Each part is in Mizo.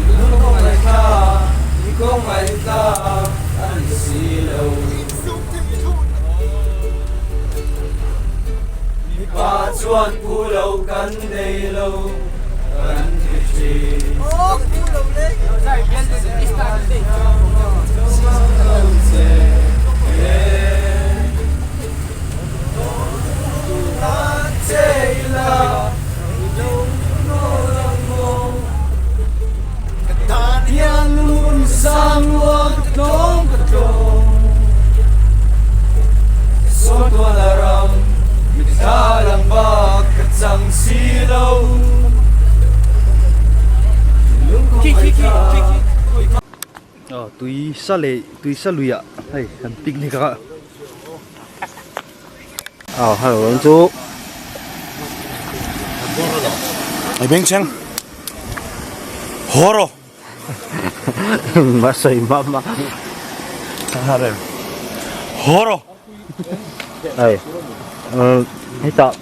Thinlung kawngaihtla i kawngaihtla a ni si lo. Mipa chuan phu lo kan nei lo kan ti thin. Tui sa leh tui sa lui ah hei kan picnic a. Aw hello ang chu. Ai beng cheng. Horo. Ma sawi ma ma. Horo. Hei hetah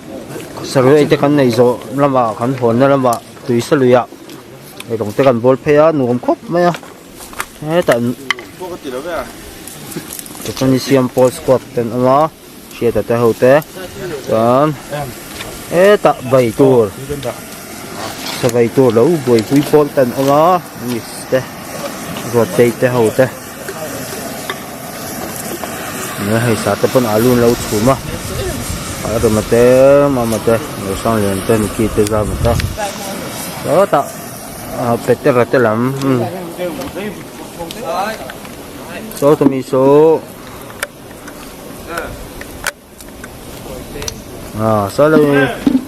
sarui te kan nei zawh lamah kan hawnna lamah tui sa lui ah eirawng te kan bawl phei a nuam khawp mai a hetah tichuan siam pawl squad te an awm a hriata te ho te chuan hetah bai tur savei tur lo buaipui pawl te an awm a miss te ruatei te ho te. Hei sa te pawn alu an lo chhum a a rema te mama te lo sang lian te niki te zama te sawtah ah petera te lam saw tawmi saw ah saw lo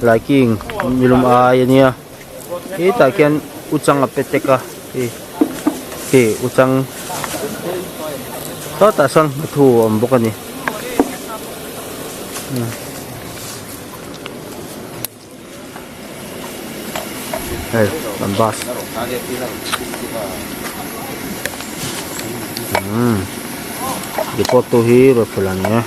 liking milum ai ania hetah khian uchang a petek a hei hei uchang sawtah sawn nghathu a awm bawk a ni. Hei kan bus umm report tu hi Ruatfela a ni e.